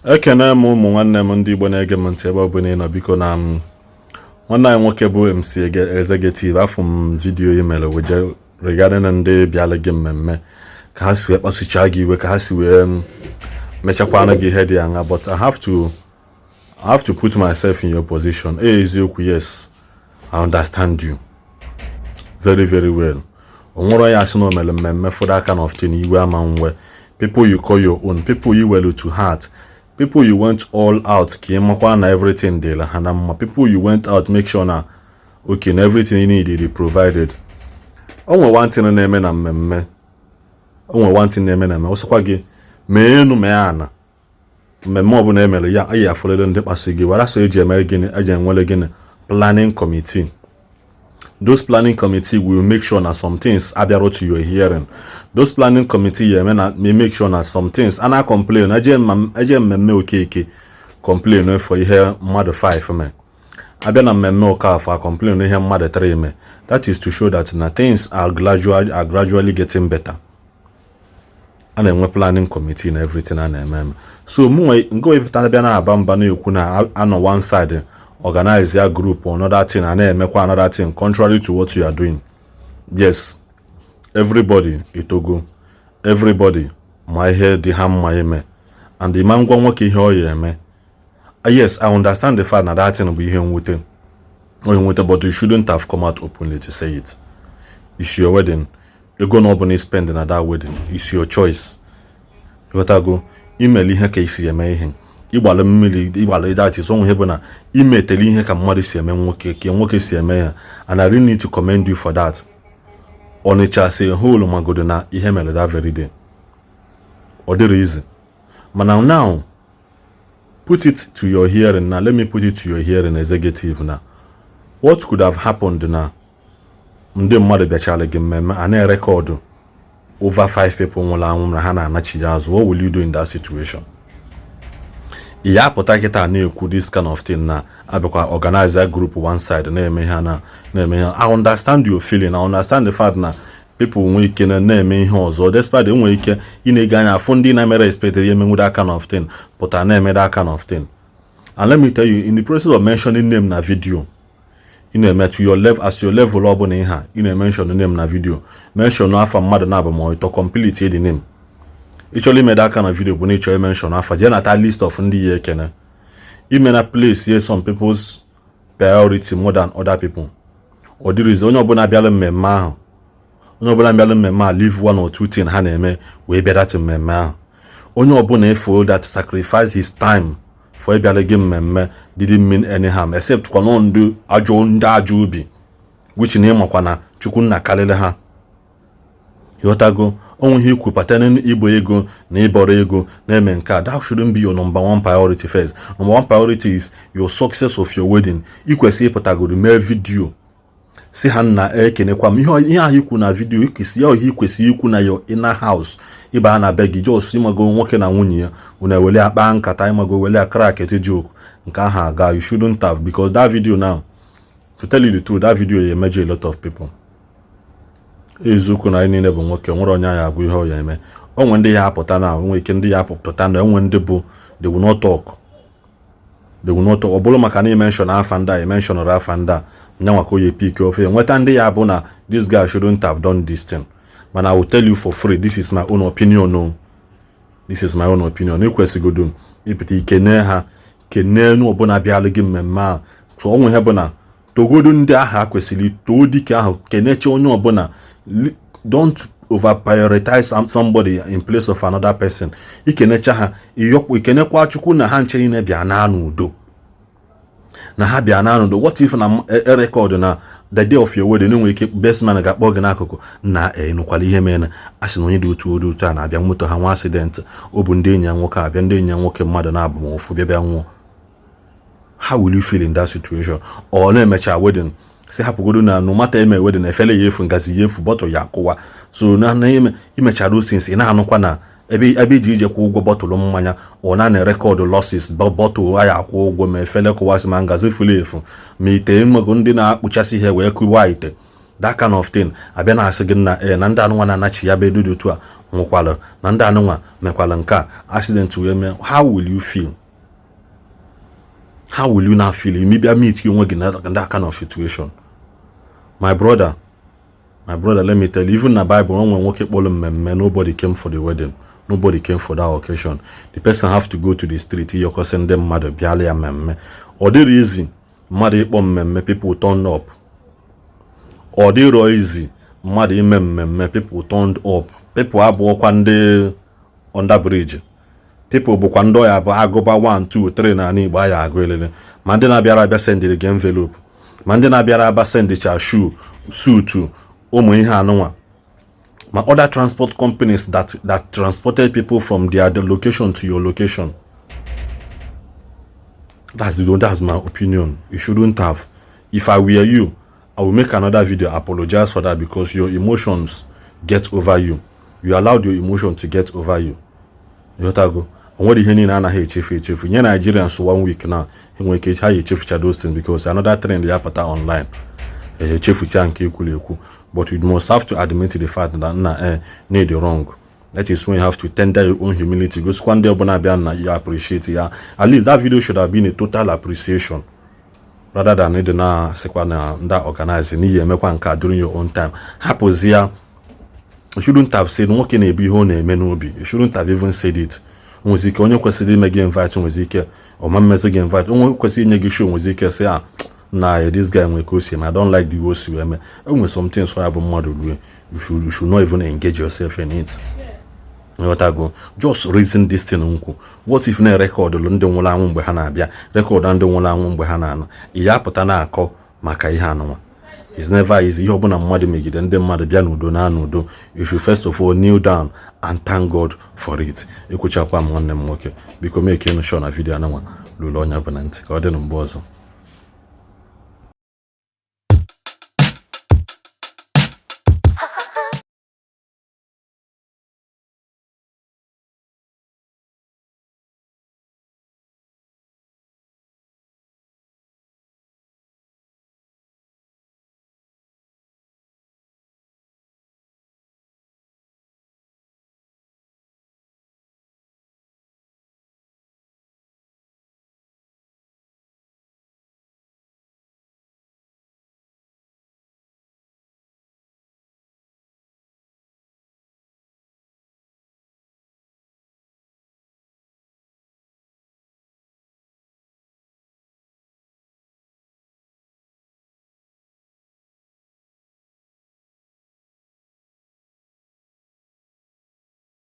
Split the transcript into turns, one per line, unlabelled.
Ekene m ụmụ nwanne m ndị Igbo na-ege m ntị ebe ọ bụla ị nọ. Biko, na m nwanne anyị nwoke bụ MC Executive, afọ m video ị mere weje regarding ndị bịara gị mmemme, ka ha si wee kpasuchaa gị iwe, ka ha si wee mechakwana gị ihe dị aṅa. But I have to put myself in your position. Ee, eziokwu, yes, I understand you very, very well. O nwere ya asị na o mere mmemme for that kind of thing, iwe ama nwe. People you call your own, people you well to heart, people you went all out ka ị makwa na everything dịla ha na mma, people you went out make sure na okay, na everything you need is provided. O nwere one thing na-eme na mmemme, o nwere one thing na-eme na mmemme. Ọsọkwa gị mee enu mee ana, mmemme ọbụla emere ya ayi afọlele ndị kpasu gị wara. So eji eme gịnị? Eji enwere gịnị? Planning committee. Those planning committee will make sure na some things abịarụ to your hearing. Those planning committee ya eme na may make sure na some things a na complain. Eje mmemme Okeke, complain for ihe mmadụ 5 mee. Abịa na mmemme Okafọ, a complain ihe mmadụ 3 mee. That is to show that na things are gradually getting better. A na-enwe planning committee na everything a na-eme eme. So mụ nwe nke wepụtara bịa na-aba mba na-ekwu na anọ one side organize ya group or another thing, a na-emekwa another thing contrary to what you are doing. Yes, everybody etogo, everybody ma ihe dị ha mma ime, and ịma ngwa nwoke ihe ọ ya eme. Yes, I understand the fact na that thing bụ ihe mwute, onye nwute, but you shouldn't have come out openly to say it. It's your wedding. Ego na ọbụla spend na that wedding is your choice. Ịghọtago? Imele ihe ka isi eme ihe, ịgbala mmiri, ịgbala that is onwe ihe bụ na imetele ihe ka mmadụ si eme nwoke, ka nwoke si eme ya, and I really need to commend you for that. Onitsha as a whole magodo na ihe mere that very day, ọ dịrị easy. Mana now, put it to your hearing na, let me put it to your hearing, Executive, na what could have happened na ndị mmadụ bịachara gị mmemme, a na-erekọdụ over five people nwụrụ anwụ na ha na-anachi ya azụ? What will you do in that situation? Ị ya apụta kịta na-ekwu this kind of thing na abịakwa organize group one side na-eme ha na na-eme ha. I understand your feeling. I understand the fact na people nwee ike na-eme ihe ọzọ, despite nwere ike ị na-ege anya afụ ndị na-emere expect ya emenwu that kind of thing, pụta na-eme that kind of thing. And let me tell you, in the process of mentioning name na video ị na-eme, to your level, as your level ọ bụla ihe a ị na-emention name na video, mention afa mmadụ na-abụ ma ịtọ, complete the name. Ị chọrọ ime that kind of video bụ na ị chọrọ mention afa, jee nata list of ndị ya ekene. Ime na place ye some people's priority more than other people, ọ dịrịzi. Onye ọbụla bịara mmemme ahụ, onye ọbụla bịara mmemme a, leave one or two thing ha na-eme wee bịa that mmemme ahụ. Onye ọbụla efo that sacrifice his time for ịbịara gị mmemme didn't mean any harm, except kwa nọ ndị ajọ, ndị ajọ obi, which na ịmakwa na Chukwu nna karịrị ha. Ịghọtago? Onwe ihe ikwu patena igbo ego na ịbọrọ ego na-eme nke a, that shouldn't be your number one priority first. Number one priority is your success of your wedding. Ị kwesịrị ịpụtagoro mee video si ha nna ekenekwa m. Ihe ahụ ikwu na video ikwesị ya, ihe ikwesịrị ikwu na your inner house, ịba na be gị, just ịmago nwoke na nwunye ya, unu ewele akpa nkata, ịmago wele crack ete joke nke ahụ aga. You shouldn't have, because that video now, to tell you the truth, that video ya emejọ a lot of people. Eziokwu na anyị niile bụ nwoke, nwere onye anyị agwa ihe ọ ya eme. Onwe ndị ya apụta na onwe ike ndị ya apụta na enwe ndị bụ they will not talk, they will not talk. Ọ bụrụ maka na imention afa ndị a, imentionụrụ afa ndị a, nyanwa ka o ya pick ofe nweta ndị ya bụ na this guy shouldn't have done this thing. Mana I will tell you for free, this is my own opinion o, this is my own opinion. Ekwesịgodo ịpụta ikene ha, kenee nu ọbụla bịara gị mmemme a. Tụọ onwe ihe bụ na togodo ndị ahụ kwesịrị too dike ahụ, kenecha onye ọbụla. Don't over prioritize somebody in place of another person. Ikenecha ha, ịyọkwa ikenekwa Chukwu na ha nche niile bịa na n'udo, na ha bịa na n'udo. What if na record na the day of your wedding, enwere ike best man ga-akpọ gị n'akụkụ na ịnụkwala ihe mere na a sị na onye dị otu otu otu a na-abịa moto ha nwa accident, ọ bụ ndị enyi ya nwoke abịa, ndị enyi ya nwoke mmadụ na-abụ ma ofu bịa bịa nwụọ? How will you feel in that situation? Ọ na-emecha wedding si hapụgodo na no matter eme wedding, efele ya efu, ngazi ya efu, bottle ya akụwa. So na imechara things, ị na-anụkwa na ebe iji ije kwụ ụgwọ bottle mmanya, ọ na na-erecord losses, bottle ya akwụ ụgwọ, ma efele kụwasị, ma ngazi furu efu, ma ite mmego ndị na-akpụchasị ihe wee kụwa ite, that kind of thing. Abịa na-asị gị na ee, na ndị anụnwa na-anachi ya bụ edu dị otu a nwụkwalụ, na ndị anụnwa mekwalụ nke a, accident wee mee. How will you feel? How will you now feel? You bịa meet onwe gị na that kind of situation. My brother, my brother, let me tell you, even na Bible, onwe nwoke kpọrọ mmemme, nobody came for the wedding, nobody came for that occasion. The person have to go to the street ịyọkọsị ndị mmadụ bịala ya mmemme. Ọ dịrị easy mmadụ ịkpọ mmemme, people turn up. Ọ dịrọ easy mmadụ ime mmemme, people turned up. People abụọkwa ndị under bridge, people bụkwa ndị ọya bụ agụba 1 2 3 n'ala Igbo aya agụ elele. Ma ndị na-abịara abịa sendịrị gị envelope, ma ndị na-abịara aba sendicha shoe, suit, ụmụ ihe anụnwa, ma other transport companies that transported people from their location to your location. That's my opinion. You shouldn't have. If I were you, I will make another video, apologize for that, because your emotions get over you. You allowed your emotion to get over you. Ịghọtago? O nwere ihe niile anaghị echefu echefu. Nye Nigerians one week na enwere ike ha ya echefucha those things, because another trend ya pụta online, echefucha nke ekwuru ekwu. But you must have to admit the fact that na need wrong. That is when you have to tender your own humility, gosikwa ndị ọbụla bịa na you appreciate ya. At least that video should have been a total appreciation rather than ịdị na-asịkwa na ndị organize n'ihi emekwa nke a during your own time. Hapụzi ya. You shouldn't have said nwoke na-ebu ihe ọ na-eme n'obi. You shouldn't have even said it. Nwezi ike onye kwesịrị ime gị invite, nwezi ike ọma mmezi gị invite. Onye kwesịrị inye gị show, nwezi ike sị a na this guy nwere ka o si eme, I don't like the way o si wee mee. Enwere something so ya bụ mmadụ rue, you should not even engage yourself in it. Nghọtago? Just reason this thing nkwu. What if na recordụlụ ndị nwụrụ anwụ mgbe ha na-abịa, record ndị nwụrụ anwụ mgbe ha na-ana, ị ya apụta na-akọ maka ihe anụnwa? It's never easy. Ihe ọbụla mmadụ megide ndị mmadụ bịa n'udo na n'udo, you should first of all kneel down and thank God for it. Ekwuchakwa m, nwanne m nwoke, biko make sure na video anụnwa lụrụ onye bụ na ntị. Ka ọ dị na mgbe ọzọ.